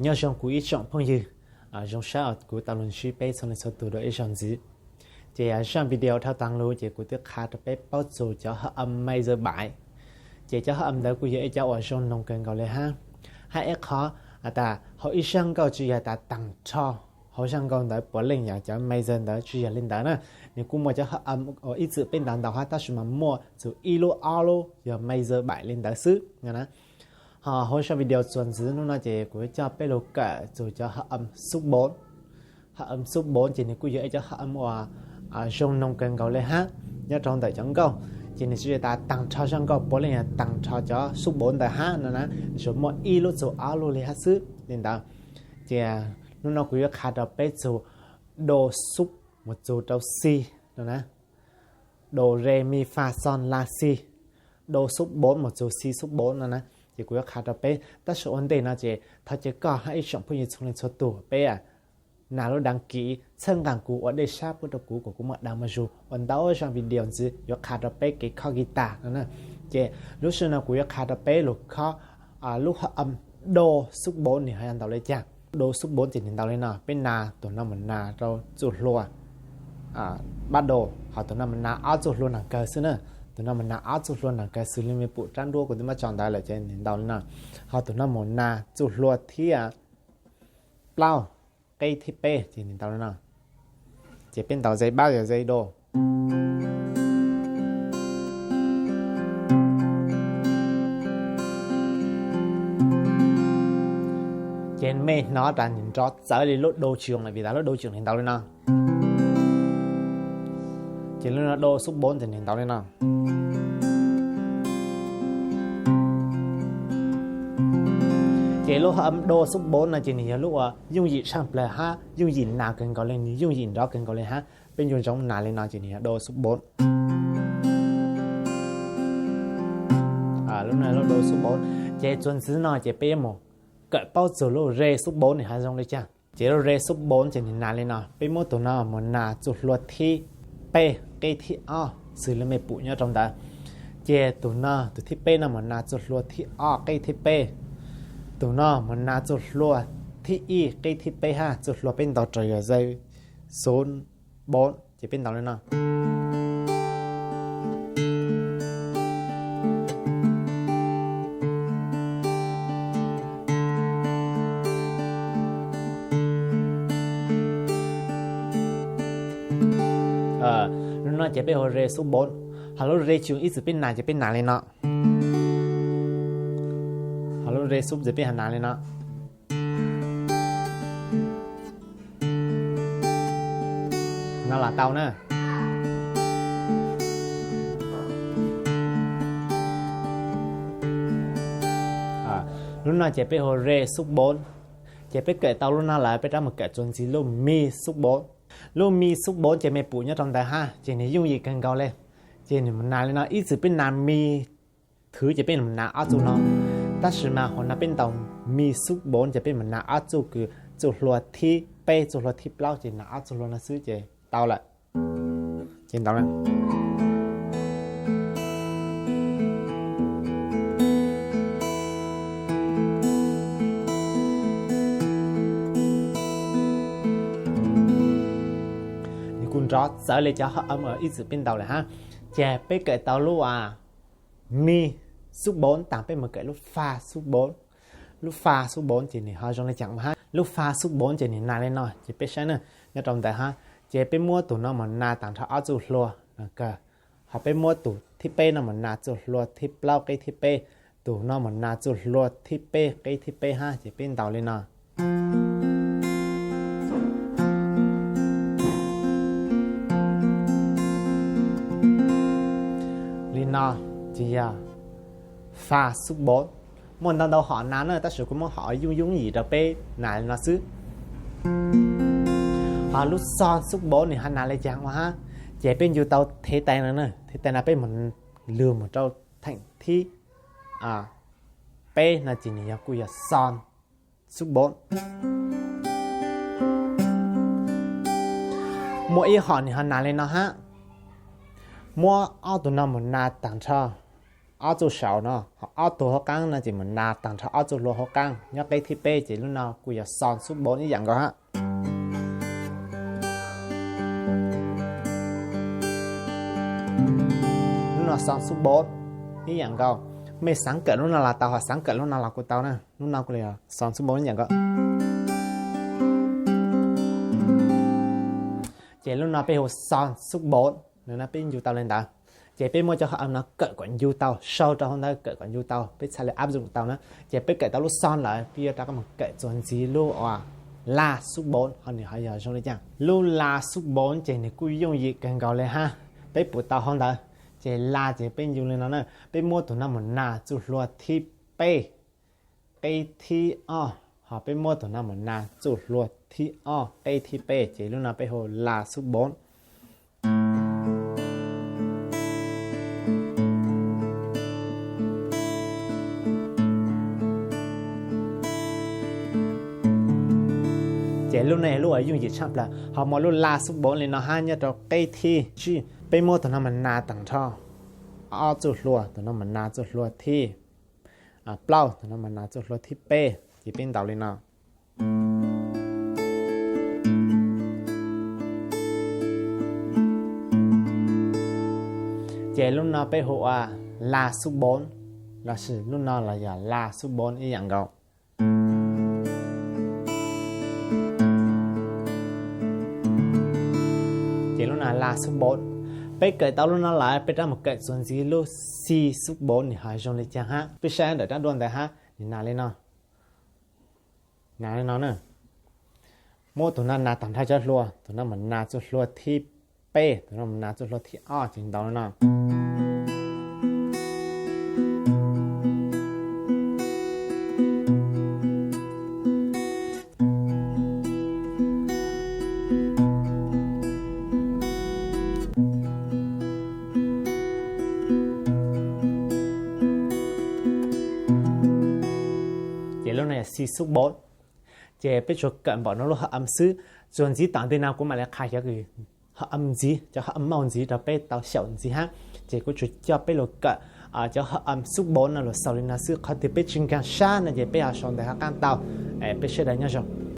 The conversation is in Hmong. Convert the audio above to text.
Nyob zoo kuv ib tsoom phooj ywg, zoo sab uas kuv tau los ntsib peb txhua leej txhua tus dua ib zaug ntxiv. Ces zaj video dhau tas los ces kuv twb qha rau peb paub txog cov hợp âm majeur bảy. Ces cov hợp âm ntawd kuj yog ib cov uas zoo mloog kawg nkaus li hab. Hab ib qho tas hauv ib zaj nkauj tsis yog tas tag nrho hauv zaj nkauj ntawd puav leej yog cov major ntawd, tsis yog li ntawd na. Nws kuj muaj cov hợp âm uas ib txwm peb ntaus ntaus hab, tab sis mas muaj txug ib lub ob lub yog major bảy li ntawd xwb no na. Ho hauv zaj video txuas ntxiv hnub no ces kuv yuav coj peb los kawm txug cov hợp âm số bốn. Hợp âm số bốn ces nws kuj yog ib cov hợp âm uas zoo mloog kawg nkaus li hab nyob rau ntawm cov nkauj. Ces nws tsis yog tas tag nrho zaj nkauj puav leej yog tag nrho cov số bốn ntawd hab no na, tsuas muaj ib lub txug ob lub li hab xwb li ntawd. Ces hnub no kuv yuav qha rau peb txug do sub mus txug rau si no na, do re mi fa sol la si, do sub bốn mus txug si sub bốn no na. Ces kuv yuav qha rau peb, tab sis ua ntej no ces thov caw koj hab ib tsoom phooj ywg txhua leej txhua tug peb nas lub đăng ký txhawb nqa kuv, ua dej sab pub rau kuv kom kuv muaj dag muaj zug ua ntau zaj video ntxiv yuav qha rau peb kev khob guitar no na. Ces lub sij hawm no kuv yuav qha rau peb lug khob lub hợp âm do sub bốn nws ho yog ntaus li cas. Do sub bốn ces nws ntaus li no, peb nas tus no mus nas rau txuj hlua pab do, ho tus no mus nas ob txuj hlua nram kawg xwb na. Tus no mus nas ob txuj hlua nram kawg xws li mej pum rab nruab kuv twb muab tso ntawd lawm ces nws ntaus li no. Ho tus no mus nas txuj hlua thib plaub, qeb thib peb ces nws ntaus li no. Ces peb ntaus dây bát yog dây do. Ces mej hnov tas nws nrov txawv li lub do tsis zoo lawm vim tas lub do tsis zoo nws ntaus li no. Ces lub no do sub bốn ces nws ntaus li no. Ces lub hợp âm do sub bốn no ces nws yog lub uas yooj yim tshaj plaws hab yooj yim nas kawg nkaus li, nws yooj yim nrov kawg nkaus li hab. Peb nco ntsoov nas li no ces nws yog do sub bốn. Lub no lub do sub bốn. Ces txuas ntxiv no ces peb yuav mus kawm paub txug lub re sub bốn nws ho zoo li cas. Ces lub re sub bốn ces nws nas li no, peb muab tus no mus nas txuj hlua thib peb qeb thib ob xws li mej pum nyob rau ntawd. Ces tus no tus thib peb no mus nas txuj hlua thib ob qeb thib peb, tus no mus nas txuj hlua thib ib qeb thib peb hab, txuj hlua peb ntaus raws yog dây số bốn ces peb ntaus li no. Lub no ces peb hu re sub bốn, ho lub re tsis zoo ib txwm peb nas ces peb nas li no. Ho lub re sub ces peb ho nas li no. No los tau na. Lub no ces peb hu re sub bốn. Ces peb kawm tau lub no lawm peb rov mus kawm txuas ntxiv lub mi sub bốn. Lub mi sub bốn ces mej pum nyob rau ntawd hab, ces nws yooj yim kawg nkaus li. Ces nws mus nas li no, ib txwm peb nas mi thwv ces peb mus nas ob txuj no, tab sis mas hauv no peb ntaus mi sub bốn ces peb mus nas ob txuj kws txuj hlua thib peb txuj hlua thib plaub ces nas ob txuj hlua no xwb ces tau lawm. Ces ntawd nws kuj nrov txawv li cov hợp âm ib txwm peb ntaus lawm hab. Ces peb kawm tau lub mi sub bốn tas peb mus kawm lub fa sub bốn. Lub fa sub bốn ces nws ho zoo li cas hab. Lub fa sub bốn ces nws nas li no ces peb saib na, nyob rau ntawd hab. Ces peb muab tus no mus nas tag nrho ob txuj hlua no kawg, ho peb muab tus thib peb no mus nas txuj hlua thib plaub qeb thib peb, tus no mus nas txuj hlua thib peb qeb thib peb hab ces peb ntaus li no. Li no ces yog fa sub bốn. Muaj ntau ntau hom nas na, tab sis kuv muab hom yooj yooj yim rau peb nas li no xwb. Ho lub sol sub bốn nws ho nas li cas ua hab, ces peb ncu tau thib tais no, thib tais no peb mus lug mus rau theem thib peb no ces nws yog kuj yog sol sub bốn. Muaj ib hom nws ho nas li no hab, muab ob tug no mus nas tag nrho ob txuj saum no, ho ob tug hauv qaab no ces mus nas taag nrho ob txuj hlua hauv qaab. Nyob qeb thib peb ces lub no kuj yog xo xub boov ib yaam nkaus hab. Lub no xo xub boov ib yaam nkaus. Mej xaav kawm lub no los tau, ho xaav kawm lub no los kuj tau na. Lub no kuj yog xo xub boov ib yaam nkaus. Ces lub no peb hu xo xub boov, peb ncu tau le ntawd. Ces peb muab cov hov am no kawm kom ncu tau, sau rau hauv ntawd kawm kom ncu tau, peb txhaj le áp dụng tau na. Ces peb kawm tau lub xo lawm, peb yuav rov qab mus kawm txuas ntxiv lub uas la xub boov, ho nws ho yog zoo li cas. Lub la xub boov ces nws kuj yooj yim kawg nkaus le hab. Peb pum tau hauv ntawd, ces la ces peb ncu li no na, peb muab tus no mus nas txuj hlua thib peb, qeb thib ob, ho peb muab tus no mus nas txuj hlua thib ob, qeb thib peb, ces lub no peb hu la xub boov. Ces lub no yog lub uas yooj yim tshaj plaws, ho muaj lub la xub boov li no hab nyob rau qeb thib tsib. Peb muab tus no mus nas taag nrho ob txuj hlua, tus no mus nas txuj hlua thib plaub, tus no mus nas txuj hlua thib peb, ces peb ntaus li no. Ces lub no peb hu ua la xub boov, lossis lub no los yog la xub boov ib yaam nkaus. Ces lub no la xub boov. Peb kawm tau lub no lawm, peb rov mus kawm txuas ntxiv lub xi xub boov nws ho zoo li cas hab. Peb saib ntawm rab duab ntawd hab, nws nas li no. Nas li no na. Muab tus no nas taag nrho cov hlua, tus no mus nas txuj hlua thib peb, tus no mus nas txuj hlua thib ob, ces ntaus li no. Ces lub no yog xi xub boov. Ces peb tsuas kawm npaum no lub hov am xwb. Txuas ntxiv tom ntej no kuv mam li qha cov hov am ntxiv, cov hov am mauj ntxiv rau peb tau xyaum ntxiv hab. Ces kuv tsuas coj peb lug kawm cov hov am xub boov no lug xaus li no xwb. Qhov twg peb tsis nkaag sab no ces peb ho sau ntawv hov qaab tau. Peb sawv daws nyob zoo.